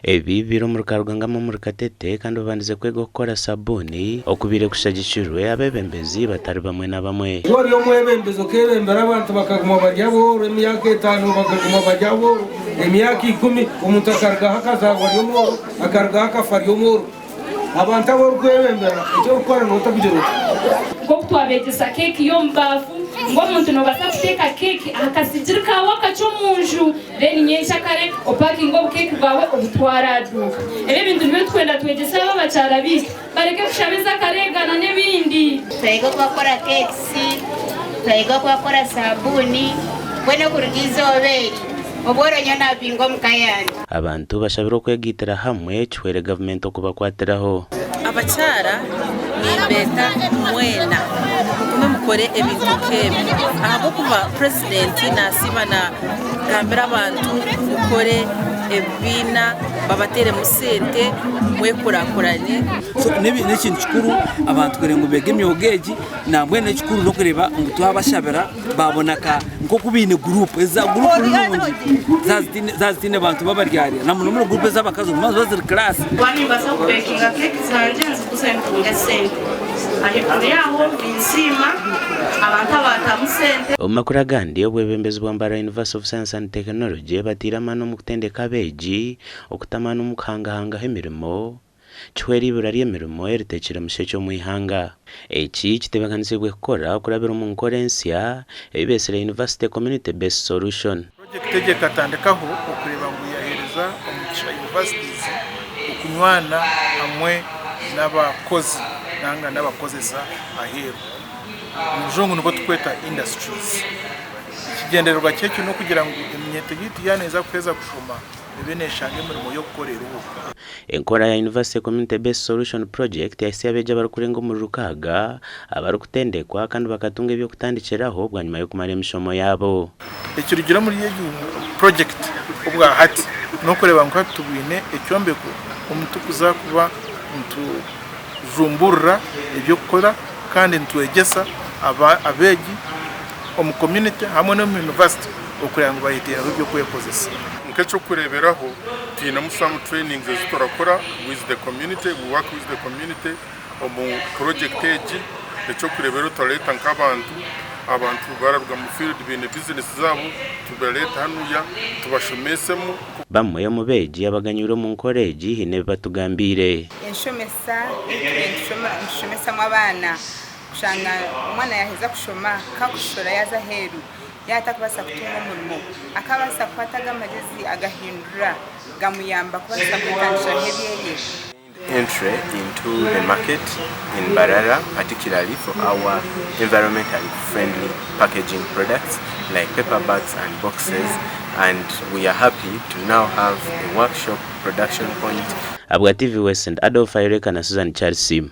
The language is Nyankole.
Ebi biri omuri Karugangama omuri Katete kandi babandize kwega okukora sabuuni okubaire kushagikirwe abeebembezi batari bamwe na bamwe. Waaba ori omwebembezi okeebembera abantu bakaguma bari abooro emyaka etaano, bakaguma bari abooro emyaka ikumi, omuntu akarugaho akazaarwa ari omworo, akarugaho akafa ari omworo. Abantu abu orikwebembera, eki orikukora noota kugira oti. Nk'oku twabeegyesa keeki y'omu baafu, ngu omuntu noobaasa kuteeka keeki aha kasigiri kaawe akakye omu nju, then nyenkyakare opakinge obukeeki bwawe obutware aha duuka. Ebi ebintu nibyo turikwenda twegyese aba abakyara baitu bareke kushaba ez'akareegana n'ebindi. Twayega oku bakukora cakes, twayega oku bakukora sabuuni, mbwenu okuruga eizooba eri obworo nyowe nabubinga omu ka yangye. Abantu bashabirwe okwegaitira hamwe kihwere gavumenti okubakwatiraho. Abakyara nimbeeta mwena mugume mukore ebintu nk'ebi ahabw'okuba purezidenti nasiiba nagambira abantu mukore ebibiina babateeremu sente mwekurakuranye. N'ekintu kikuru abantu kureeba ngu beega emyoga egi nambwenu ekikuru n'okureeba ngu twabashabira babona nk'oku baine guruupu ezi guruupu nungi zaaba zitaine bantu babaryarya na munomuno guruupu ez'abakazi obu niziba ziri kiraasi. Kuba nimbaasa kubekinga keeki zangye nziguze ntunge sente. Ahaiguru yaaho ninsiima abantu abaatamu sente. Omu makuru agandi, obwebembezi bwa Mbarara University of Science and Technology bataire amaani omu kutendeka abeegi okuta amaani omu kuhangahangaho emirimo Kihwera eibura ry'emirimo eritekire mushekye omu ihanga. Eki kitebeekanisiibwe kukora okurabira omu nkora ensya ei beetsire University Community Based Solution. Purojekiti egi ekatandikaho okureeba ngu yaheereza omugisha universities okunywana hamwe n'abakozi nanga n'abakozesa aheeru. Omu rujungu nibo turikweta industries. Ekigyendererwa kyekyo n'okugira ngu eminyeeto yaitu yaaba neeza kuheeza kushoma ebe neeshanga emirimo y'okukora eriho. Enkora ya University Community Based Solution Project yahitsya abeegi abarikurenga omuri rukaaga abarikutendekwa kandi bakatunga eby'okutandikiraho bwanyima y'okumara emishomo yaabo. Ekirugire omuri egi purojekiti obwa hati n'okureeba ngu hati tubwine ekyombeko omu turikuza kuba nitujumburira eby'okukora kandi nitwegyesa abeegi omu community hamwe n'omu yunivasite okureeba ngu bayeteeraho eby'okwekozesa. Nk'eky'okureeberaho, twinemu some trainings ezi turakora with the community, we work with the community omu project egi. Eky'okureeberaho turareeta nk'abantu, abantu bararuga mu field baine business zaabo, tubareete hanuya tubashomesemu. Bamwe omu beegi abaganyweirwe omu nkora egi haine ebi batugambiire. Enshomesa ei turiyo nitushomesamu abaana kushanga omwana yaaheza kushoma kakushora yaaza aheeru yaaba atakubaasa kutunga omurimo akaabaasa kukwata ago amagyezi agahindura gamuyamba kubaasa kwetandikiraho ebyeye. Entry into the market in Mbarara particularly for our environmentally friendly packaging products like paper bags and boxes and we are happy to now have a workshop production point. Ahabwa TV West, ndi Adolf Ayoreka na Susan Charles Siima.